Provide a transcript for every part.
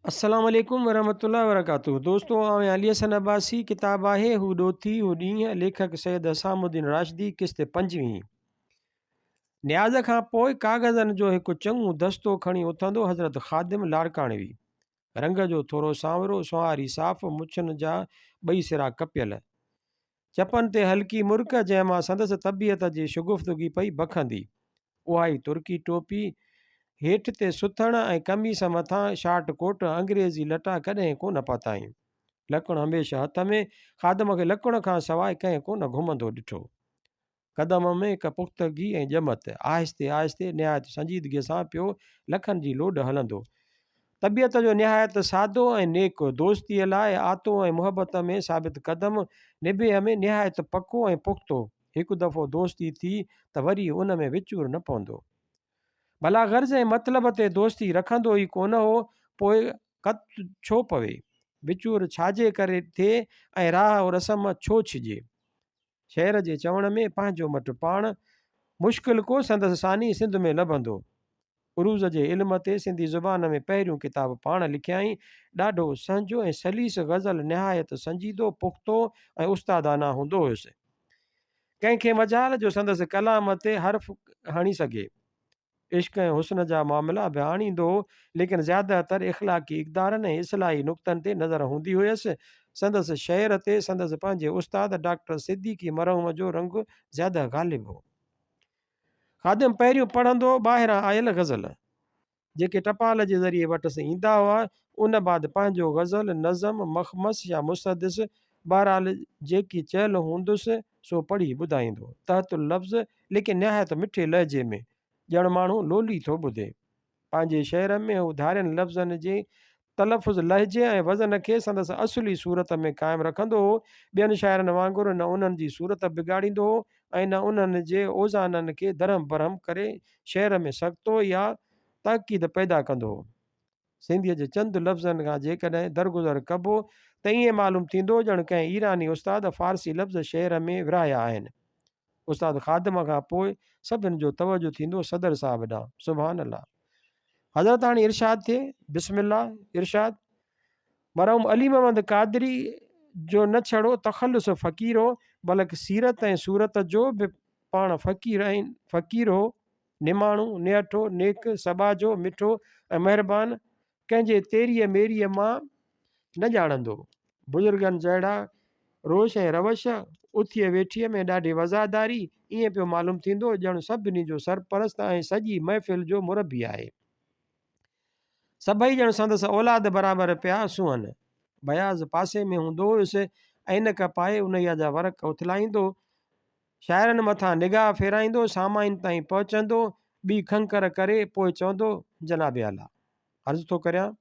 السلام عليڪم ورحمة الله وبرڪاته دوستو آئون علي حسن عباسي ڪتاب آهي هو ڏوٿي هو ڏينهن ليکڪ سيد حسام الدين راشدي قسط پنجويهين نياز کان پوء ڪاغذن جو هڪ چڱو دستو کڻي اٿندو حضرت خادم لاڙڪاڻوي رنگ جو ٿورو سانورو سنواري صاف مڇن جا ٻئي سرا ڪپيل چپن تي هلڪي مرڪ، جنهن مان سندس طبيعت جي شگفتگي پئي بکندي. اها ئي ترڪي ٽوپي، هيٺ تي سٿڻ ۽ قميص مٿان شارٽ ڪوٽ، انگريزي لٽا ڪڏهن ڪونه پاتائين. لڪڻ هميشه هٿ ۾، خادم کي لڪڻ کان سواء ڪنهن ڪونه گهمندو ڏٺو. قدم ۾ هڪ پختگي ۽ ڄمت، آهستي آهستي نهايت سنجيدگيء سان پيو لکن جي لوڏ هلندو. طبيعت جو نهايت سادو ۽ نيڪ، دوستيء لاء آتو ۽ محبت ۾ ثابت قدم، نبيهه ۾ نهايت پڪو ۽ پختو، هڪ دفعو دوستي ٿي ته وري ان ۾ وچور نه پوندو. ڀلا غرض ۽ مطلب تي دوستي رکندو ئي ڪونه هو، پوء ڪت ڇو پوي؟ وچور ڇاجي ڪري ٿئي ۽ راهه رسم ڇو ڇڄي؟ شعر جي چوڻ ۾ پنهنجو مٽ پاڻ، مشڪل ڪو سندس ثاني سنڌ ۾ لڀندو. عروض جي علم تي سنڌي زبان ۾ پهريون ڪتاب پاڻ لکيائين. ڏاڍو سهنجو ۽ سليس غزل نهايت سنجيدو، پختو ۽ استادانه هوندو هيس. ڪنهن کي مجال جو سندس ڪلام تي حرف هڻي سگهي. عشق ۽ حسن جا معاملا به آڻيندو هو، ليڪن زياده تر اخلاقي اقدارن ۽ اصلاحي نقطن تي نظر هوندي هيس. سندس شعر تي سندس پنهنجي استاد ڊاڪٽر صديقي مرحوم جو رنگ زياده غالب هو. خادم پهريون پڙهندو ٻاهران آيل غزل، جيڪي ٽپال جي ذريعي وٽس ايندا هئا، ان بعد پنهنجو غزل، نظم، مخمس يا مسدس، بهرحال جيڪي چيل هوندس، سو پڙهي ٻڌائيندو. تحت اللفظ، ليڪن نهايت مٺي لهجي ۾، ڄڻ ماڻهو لولي ٿو ٻڌي. پنهنجي شعر ۾ هو ڌارين لفظن جي تلفظ، لهجي ۽ وزن کي سندس اصلي صورت ۾ قائم رکندو هو. ٻين شاعرن وانگر نه انهن جي صورت بگاڙيندو هو ۽ نه انهن جي اوزانن کي درهم برهم ڪري شعر ۾ سڪتو يا تاڪيد پيدا ڪندو هو. سنڌيء جي چند لفظن کان جيڪڏهن درگذر ڪبو ته ائين معلوم ٿيندو ڄڻ ڪنهن ايراني استاد فارسي لفظ شعر ۾ ورهايا آهن. استاد خادم کان پوء سڀن جو توجه ٿيندو صدر صاحب ڏانهن. سبحان الله! حضرت هاڻي ارشاد ٿئي، بسم الله، ارشاد! مرحوم علي محمد قادري جو نه ڇڙو تخلص فقير هو، بلڪ سيرت ۽ صورت جو به پاڻ فقير ۽ فقير هو. نماڻو، نهٺو، نيڪ، سٻاجهو، مٺو ۽ مهربان، ڪنهن جي تيريء ميريء مان نه ڄاڻندو. بزرگن جهڙا روش ۽ روش، اٿيء ويٺيء ۾ ڏاڍي وضعداري، ائين پيو معلوم ٿيندو ڄڻ سڀني جو سرپرست ۽ سڄي محفل جو مربي آهي. سڀئي ڄڻ سندس اولاد برابر پيا سونهن. بياض پاسي ۾ هوندو هيس، عينڪ پائي انهيء جا ورق اٿلائيندو، شاعرن مٿان نگاهه ڦيرائيندو، سامعين تائين پهچندو، ٻي کنڪر ڪري پوء چوندو، جناب اعليٰ! عرض ٿو ڪريان.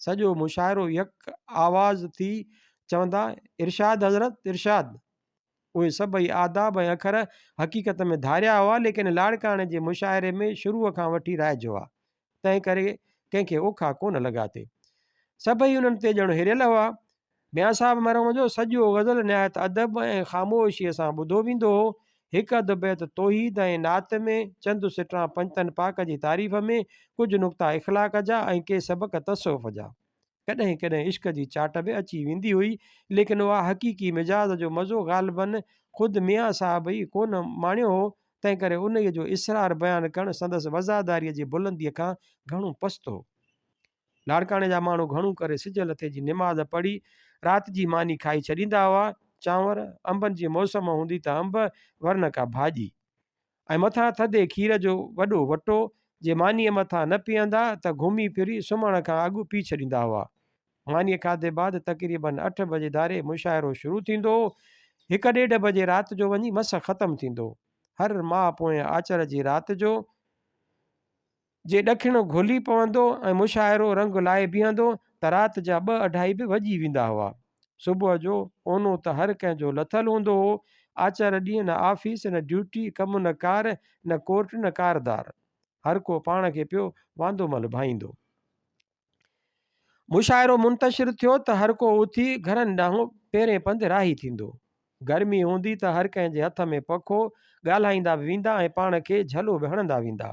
سڄو مشاعرو يڪ آواز ٿي چوندا، ارشاد حضرت! ارشاد! اهي سڀئي آداب ۽ اکر حقيقت ۾ ڌاريا هئا، ليڪن لاڙڪاڻي جي مشاعري ۾ شروع کان وٺي رائج هئا، تنهن ڪري ڪنهن کي اوکا ڪونه لڳا ٿي. سڀئي انهن تي ڄڻ هريل هئا. ميان صاحب مرحوم جو سڄو غزل نهايت ادب ۽ خاموشيء سان ٻڌو ويندو هو. هڪ اڌ بيت توحيد ۽ نعت ۾، چند سٽان پنجتن پاڪ جي تعريف ۾، ڪجهه نقطا اخلاق جا ۽ ڪي سبق تصوف جا. ڪڏهن ڪڏهن عشق جي چاٽ به اچي ويندي هئي، ليڪن اها حقيقي مجاز جو مزو غالباً خود ميان صاحب ئي ڪونه ماڻيو هو، تنهنڪري انهيء جو اسرار بيان ڪرڻ سندس وضعداريء جي بلنديء کان گهڻو پست هو. لاڙڪاڻي جا ماڻهو گهڻو ڪري سج لٿي جي نماز پڙهي رات جي ماني کائي ڇڏيندا هئا. چانور، انبن جي موسم هوندي ته انب، ورنه ڪا ڀاڄي. ۽ مٿان ٿڌي کير جو وڏو وٽو، جي مانيء مٿان نه پيئندا ته گهمي ڦري سمهڻ کان اڳ پي ڇڏيندا هئا. مانيء کاڌي بعد تقريباً اٺ بجي ڌاري مشاعرو شروع ٿيندو هو. هڪ ڏيڍ بجي رات جو وڃي مس ختم ٿيندو. هر ماهه پوئين آچر جي رات جو، جي ڏکڻ گهلي پوندو ۽ مشاعرو رنگ لائي بيهندو ته رات جا ٻه اڍائي به وڄي ويندا هئا. صبح جو اونو ته هر ڪنهن جو لٿل هوندو هو. آچر ڏينهن نه آفيس نه ڊيوٽي، ڪم نه ڪار، نه ڪورٽ نه ڪاردار. هر ڪو پاڻ کي پيو واندو مل ڀائيندو. مشاعرو منتشر ٿيو ته هر ڪو اٿي گهرن ڏانهن پيرين پنڌ راهي ٿيندو. گرمي هوندي ته هر ڪنهن جي هٿ ۾ پکو، ڳالهائيندا به ويندا ۽ پاڻ کي جهلو به هڻندا ويندا.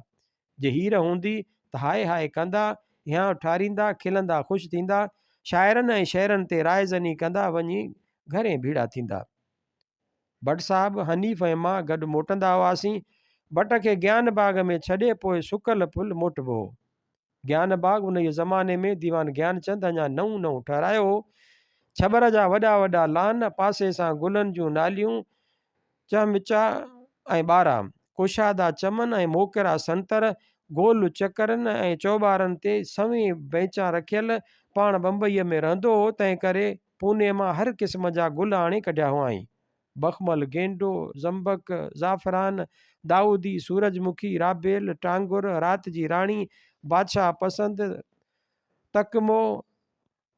جي هير هوندي ته هاء هاء ڪندا، هيانء ٺاريندا، کلندا خوش ٿيندا، شاعرن ۽ شعرن تي راء زني ڪندا وڃي گهرين ڀيڙا ٿيندا. ڀٽ صاحب، حنيف ۽ مان گڏ موٽندا هئاسين. ڀٽ کي گيان باغ ۾ ڇڏي پوء سڪل ڦل موٽبو هو. گيان باغ انهيء زماني ۾ ديوان گيانچند اڃا نئون نئون ٺهرايو هو. ڇٻر جا وڏا وڏا لان، پاسي سان گلن جون ناليون، چهمچا ۽ ٻارا، ڪشادا چمن ۽ موڪرا سنتر، گول چڪرن ۽ چوٻارن تي سوين بينچان رکيل، پاڻ بمبئيء ۾ رهندو هو، تنهنڪري پوني مان هر قسم جا گل آڻي ڪڍيا هئائين. بخمل، گينڊو، زنبق، زعفران، دائودي، سورج مکي، رابيل، ٽانگر، رات جي راڻي، بادشاهه پسند، تڪمو،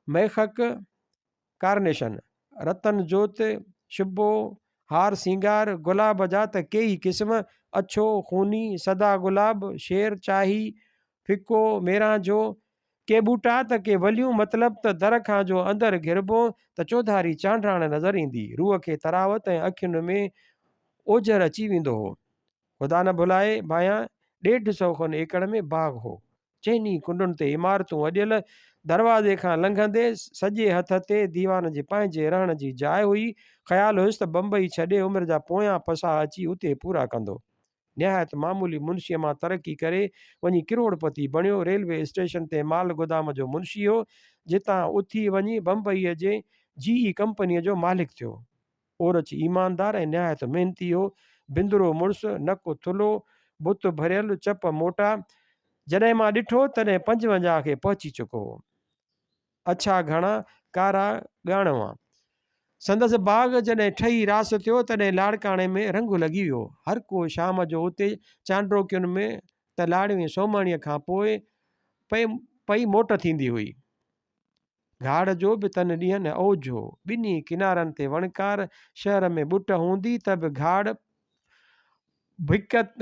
ميخڪ، ڪارنيشن، رتن جوت، شبو، هار سينگار، گلاب جا ته ڪيئي قسم، اڇو، خوني، سدا گلاب، شير چاهي، ڦڪو، ميرانجهو، ڪي ٻوٽا ته ڪي وليون، مطلب ته در کان جو اندر گهربو ته چوڌاري چانڊاڻ نظر ايندي. روح کي تراوت ۽ اکين ۾ اوجهر اچي ويندو هو. خدا نه ڀلائي ڀانيان 150 کن ايڪڙ ۾ باغ هو. چئني ڪنڊن تي عمارتون اڏيل، دروازي کان لنگهندي سڄي هٿ تي ديوان جي پنهنجي رهڻ جي جاء هئي. خيال هيس ته بمبئي ڇڏي عمر جا پويان پساهه اچي اتي پورا ڪندو. نهايت معمولي منشيء مان ترقي ڪري وڃي ڪروڙ پتي بڻيو. ريلوي اسٽيشن تي مال گودام جو منشي هو، جتان اٿي وڃي بمبئيء جي جي اي ڪمپنيء جو مالڪ ٿيو. اورچ ايماندار ۽ نهايت محنتي هو. بندرو مڙس، نڪ ٿلهو، بت ڀريل، چپ موٽا. جڏهن مان ڏٺو، تڏهن 55 کي پهچي چڪو هو. اڇا گهڻا، ڪارا ڳاڻوا. سندس باغ جڏهن ٺهي راس ٿيو، تڏهن لاڙڪاڻي ۾ رنگ لڳي ويو. هر ڪو شام جو اتي چانڊوڪين ۾ ته لاڙوين سومهڻيء کان پوء پئي پئي موٽ ٿيندي هئي. گهاڙ جو به تن ڏينهن اوج هو. ٻنهي ڪنارن تي وڻڪار، شهر ۾ ٻٽ هوندي ته به گهاڙ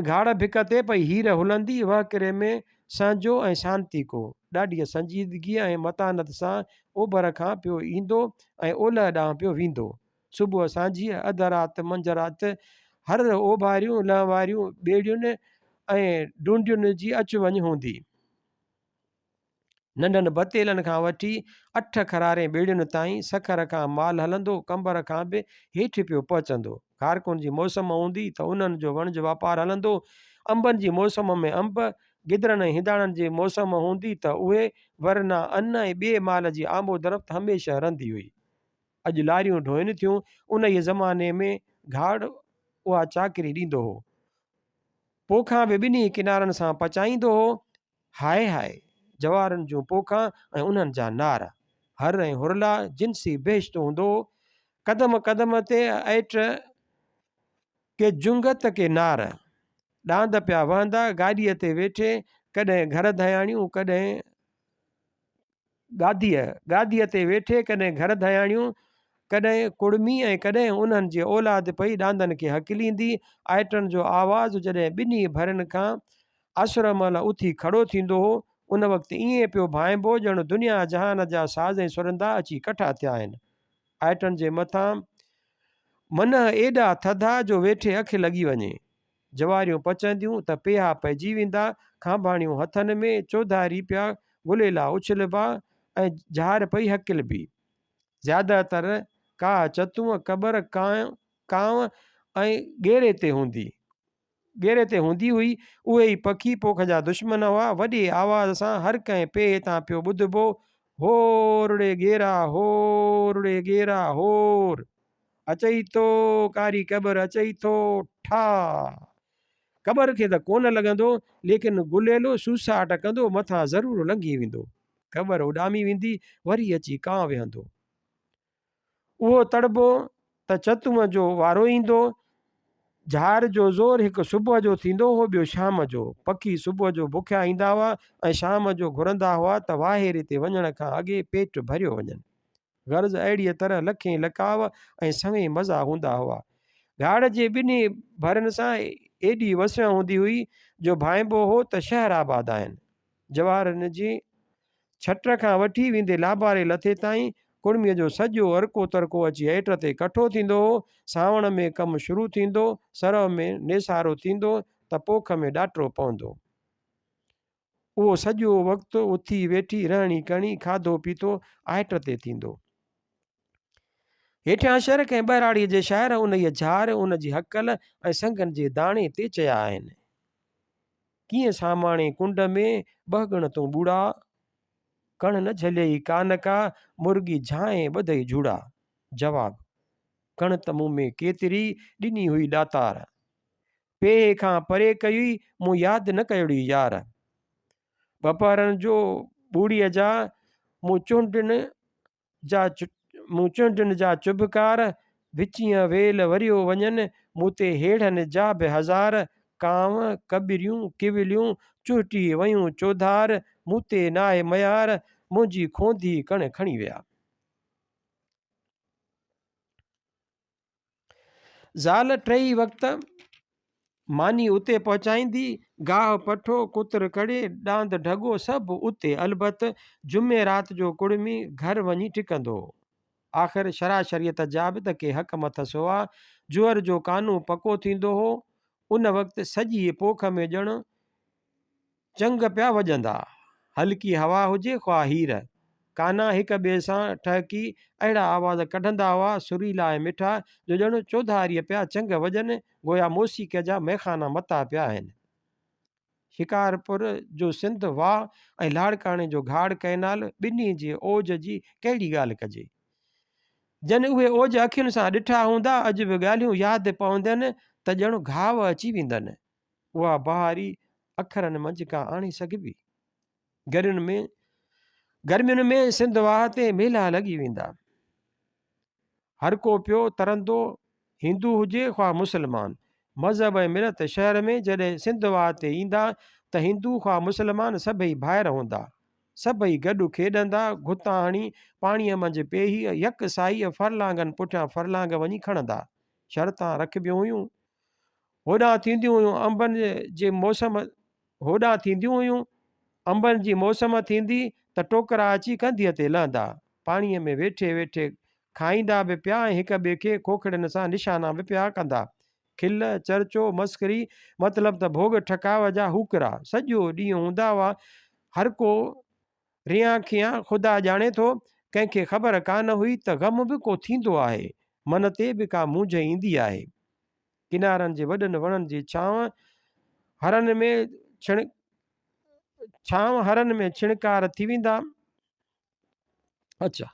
گهاڙ ڀڪ تي پئي هير هلندي، وهڪري ۾ سهنجو ۽ شانتيڪو، ڏاڍيء سنجيدگيء ۽ متانت سان اوڀر کان پيو ايندو ۽ اولهه ڏانهن پيو ويندو. صبح سانجهيء، اڌ رات، منجهه رات، هر اوڀاريون لهواريون ٻيڙين ۽ ڊونڊين جي اچ وڃ هوندي. ننڍن بتيلن کان وٺي اٺ خرارين ٻيڙين تائين، سکر کان مال هلندو، قمبر کان به هيٺ پيو پهچندو. کارڪن جي موسم هوندي ته انهن جو وڻج واپار هلندو. انبن جي موسم ۾ انب، گدرن ۽ هنداڻن جي موسم هوندي ته اهي، ورنه ان ۽ ٻئي مال جي آمودرفت هميشه رهندي هئي. اڄ لاريون ڍوئن ٿيون، انهيء زماني ۾ گهاڙ اها چاڪري ڏيندو هو. پوکان به ٻنهي ڪنارن سان پچائيندو هو. هاء هاء، جوارن جون پوکان ۽ انهن جا نار. هر ۽ هرلا جنسي بهشت هوندو هو. قدم قدم تي ائٽ ڪي جنگ ته ڪي نار. ڏاند پيا وهندا، گاڏيء تي ويٺي ڪڏهن گهر ڌياڻيون، ڪڏهن گاديء، گاديء تي ويٺي ڪڏهن گهر ڌياڻيون، ڪڏهن ڪڙمي ۽ ڪڏهن انهن جي اولاد پئي ڏاندن کي هڪليندي. آئٽن جو آواز جڏهن ٻنهي ڀرين کان اسر مهل اٿي کڙو ٿيندو هو، ان وقت ائين پيو ڀانئبو ڄڻ دنيا جهان جا ساز ۽ سرندا اچي ڪٺا ٿيا آهن. آئٽن جي مٿان منهن ايڏا ٿڌا جو ويٺي اک لڳي وڃي. جواريون پچنديون ته پيها پئجي ويندا، کانڀاڻيون هٿن ۾، چوڌاري پيا گليلا اڇلبا ۽ جهار پئي هڪلبي. زياده تر ڪاهه چتونء، ڪٻر، ڪانء ۽ ڳيري تي هوندي. ڳيري تي هوندي هئي. اهي ئي پکي پوک جا دشمن هئا. وڏي آواز سان هر ڪنهن پيهي تان پيو ٻڌبو، هور ڙي ڳيرا، هور ڙي ڳيرا، هور! اچئي ٿو، ڪاري ڪٻر اچئي ٿو، ٺاهه! ڪٻر کي ته ڪونه لڳندو، ليڪن گليلو سوساٽ ڪندو مٿان ضرور لنگهي ويندو. ڪٻر اڏامي ويندي، وري اچي ڪانء ويهندو. اهو تڙبو ته چتونء جو وارو ايندو. جهار جو زور هڪ صبح جو ٿيندو هو، ٻيو شام جو. پکي صبح جو بکيا ايندا هئا ۽ شام جو گهرندا هئا ته واهيري تي وڃڻ کان اڳي پيٽ ڀريو وڃن. غرض اهڙيء طرح لکين لقاء ۽ سوين مزا هوندا هئا. گهاڙ جي ٻنهي ڀرن سان ايڏي وسيع هوندي هئي جو ڀانئبو هو ته شهر آباد آهن. جواهرن جي ڇٽ کان وٺي ويندي لاباري لٿي تائين ڪڙميء جو سڄو ارڪو ترڪو اچي ائٽ تي ڪٺو ٿيندو هو. سانوڻ ۾ ڪم شروع ٿيندو، سرء ۾ نيسارو ٿيندو ته پوک ۾ ڏاٽو پوندو. اهو سڄو وقت اٿي ويٺي، رهڻي ڪهڻي، کاڌو پيتو آهٽ تي ٿيندو. هيٺيان شعر ڪنهن ٻهراڙيء جي شاعر انهيء جهار، ان جي هڪل ۽ سنگن جي داڻي تي چيا آهن. ڪيئن ساماڻي ڪنڊ ۾، ٻهڳڻ تون ٻوڙا. ڪڻ نه جهليئي ڪانه ڪا، مرڳي جهانء ٻڌئي جهوڙا. جواب، ڪڻ ته مون ۾ ڪيتري، ڏني هئي ڏاتار. پيهي کان پري ڪيئي، مون ياد نه ڪيوڙي يار. ٻپهرن جو ٻوڙيء جا، مون چونڊن جا مون چونڊن جا چڀڪار، وچينء ويل وريو وڃن، مون تي هيڙهن جا به هزار، ڪانء، ڪٻريون، ڪوليون، چهٽي ويون چوڌار، مون تي ناهي ميار، منهنجي کونڌي ڪڻ کڻي ويا. زال ٽيئي وقت ماني اتي پهچائيندي، گاهه پٺو، ڪتر ڪڙي، ڏاند ڍڳو سڀ اتي، البت جمعي رات جو ڪڙمي گهر وڃي ٽڪندو هو. آخر شرع شريعت جا به ته ڪي حق مٿس هئا. جوئر جو ڪانو پڪو ٿيندو هو. ان وقت سڄيء پوک ۾ ڄڻ چنگ پيا وڄندا. هلڪي هوا هجي خواه هير. ڪانا هڪ ٻئي سان ٺهڪي اهڙا آواز ڪڍندا هئا، سريلا ۽ مٺا، جو ڄڻ چوڌاريء پيا چنگ وڄن، گويا موسيقيء جا ميخانا متا پيا آهن. شڪارپور جو سنڌ واهه ۽ لاڙڪاڻي جو گهاڙ ڪئنال، ٻنهي جي اوج جي ڪهڙي ڳالهه ڪجي. جن اهي اوج اکين سان ڏٺا هوندا، اڄ به ڳالهيون ياد پوندين ته ڄڻ گهاو اچي ويندن. اها بهاري اکرن منجهه ڪا آڻي سگهبي؟ گرين ۾ گرمين ۾ سنڌ واهه تي ميلا لڳي ويندا. هر ڪو پيو ترندو، هندو هجي خواه مسلمان. مذهب ۽ ملت شهر ۾ جڏهن سنڌ واهه تي ايندا ته هندو خواه مسلمان سڀئي ڀائر هوندا. سڀئي گڏ کيڏندا، گهتا هڻي پاڻيء منجهه پيهي يڪ سائيء فرلانگن پٺيان فرلانگ وڃي کڻندا. شرطان رکبيون هيون. هوڏانهن ٿينديون هيون انبن جي موسم هوڏانهن ٿينديون هيون انبن جي موسم ٿيندي ته ٽوڪرا اچي ڪنڌيء تي لهندا. پاڻيء ۾ ويٺي ويٺي کائيندا به پيا ۽ هڪ ٻئي کي کوکڙين سان نشانا به پيا ڪندا. کل، چرچو، مسخري مطلب ته ڀوڳ ٺڪاء جا هوڪرا سڄو ڏينهن هوندا هئا. هرڪو ريان کيان خدا ڄاڻي ٿو، ڪنهن کي خبر ڪانه هئي ته غم به ڪو ٿيندو آهي، من تي به ڪا مونجهه ايندي آهي. ڪنارن جي وڏن وڻن جي ڇانو هرن ۾ ڇڻ ڇانو هرن ۾ ڇڻڪار ٿي ويندا. اڇا.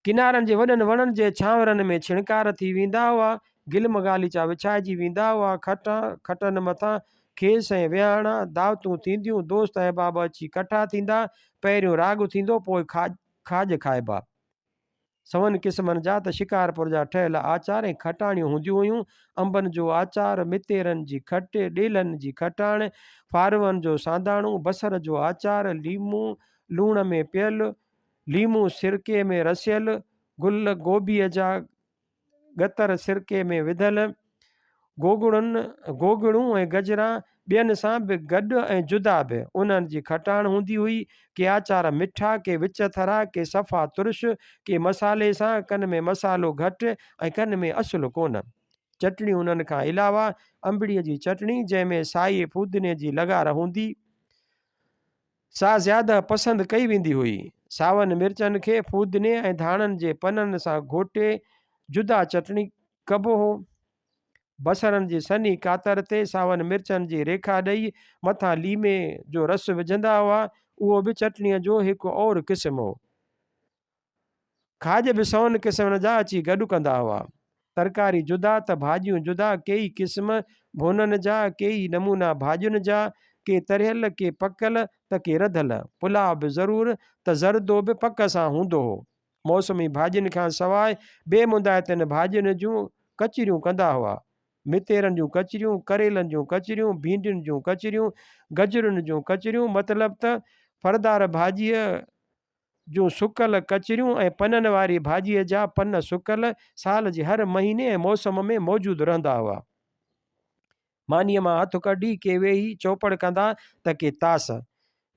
ڪنارن جي وڏن وڻن جي ڇانورن ۾ ڇڻڪار ٿي ويندا هئا، گلم غاليچا وڇائجي ويندا هئا، کٽان، کٽن مٿان کيس ۽ ويهاڻا، دعوتون ٿينديون، دوست احباب اچي ڪٺا ٿيندا، پهريون راڳ ٿيندو، پوء کاڄ کائبا. سون قسمن جا ته شڪارپور جا ٺهيل آچار ۽ کٽاڻيون هونديون هيون، انبن جو آچار، متيرن جي کٽ، ڏيلهن جي کٽاڻ، فاروئن جو سانداڻو، بصر جو آچار، ليمون لوڻ ۾ پيل، ليمون سرڪي ۾ رسيل، گل گوبيء جا ڳتر سرڪي ۾ وڌل، گوگڙن، گوگڙون ۽ گجران ٻين سان به گڏ ۽ جدا به انهن جي کٽاڻ هوندي هئي. ڪي آچار مٺا، ڪي وچٿرا، ڪي صفا ترش، ڪي مصالحي سان، ڪن ۾ مصالحو گهٽ ۽ ڪن ۾ اصل ڪونه. چٽڻيون انهن کان علاوه انبڙيء جي چٽڻي، جنهن ۾ سائي ڦودني جي لغار هوندي، سا زياده پسند ڪئي ويندي هئي. ساون مرچن کي ڦودني ۽ ڌاڻن جي پنن سان گهوٽي جدا چٽڻي ڪبو هو. بصرن جي سنهي ڪاتر تي ساون مرچن جي ريکا ڏئي مٿان ليمي جو رس وجهندا هئا. اهو به چٽڻيء جو هڪ اور قسم هو. کاڄ به سون قسمن جا اچي گڏ ڪندا هئا. ترڪاري جدا ته ڀاڄيون جدا، ڪيئي قسم ڀونن جا، ڪيئي نمونا ڀاڄين جا، ڪي ترهيل، ڪي پڪل ته ڪي رڌل. پلاء به ضرور ته زردو به پڪ سان هوندو هو. موسمي ڀاڄين کان سواء بي مندائتين ڀاڄين جون ڪچريون ڪندا هئا. متيرن جون ڪچريون، ڪريلن جون ڪچريون، ڀينڊين جون ڪچريون، گجرن جون ڪچريون، مطلب ته ڦردار ڀاڄيء جون سڪل ڪچريون ۽ پنن واري ڀاڄيء جا پن سڪل سال جي هر مهيني ۽ موسم ۾ موجود رهندا هئا. مانيء مان هٿ ڪڍي ڪي ويهي چوپڙ ڪندا ته ڪي تاس.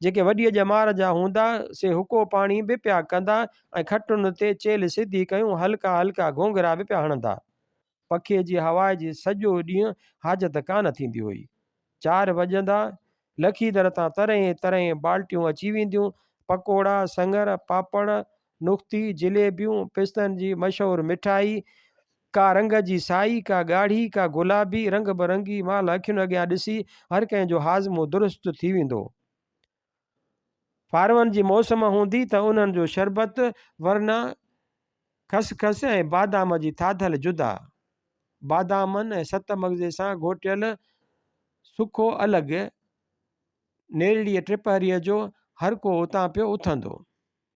جيڪي وڏيء ڄمار جا هوندا، سي حقو پاڻي به پيا ڪندا ۽ کٽن تي چيلهه سڌي ڪيون هلڪا هلڪا گهونگهرا به پيا هڻندا. پکي جي هوا جي سڄو ڏينهن حاجت ڪانه ٿيندي هئي. چار وڄندا. لکي در تان طرحين طرحين بالٽيون اچي وينديون. پڪوڙا، سڱر، پاپڙ، نختي، جليبيون، پستن جي مشهور مٺائي، ڪا رنگ جي سائي، ڪا ڳاڙهي، ڪا گلابي، رنگ برنگي مال اکين اڳيان ڏسي هر ڪنهن جو هاضمو درست ٿي ويندو. فارون جي موسم هوندي ته انهن جو شربت ورنه کس کس ۽ بادام جي ٿاڌل جدا. بادامن ۽ ست مغزي سان گهوٽيل سکو الڳ، نيرڙيء ٽپهريء جو هر ڪو اتان پيو اٿندو.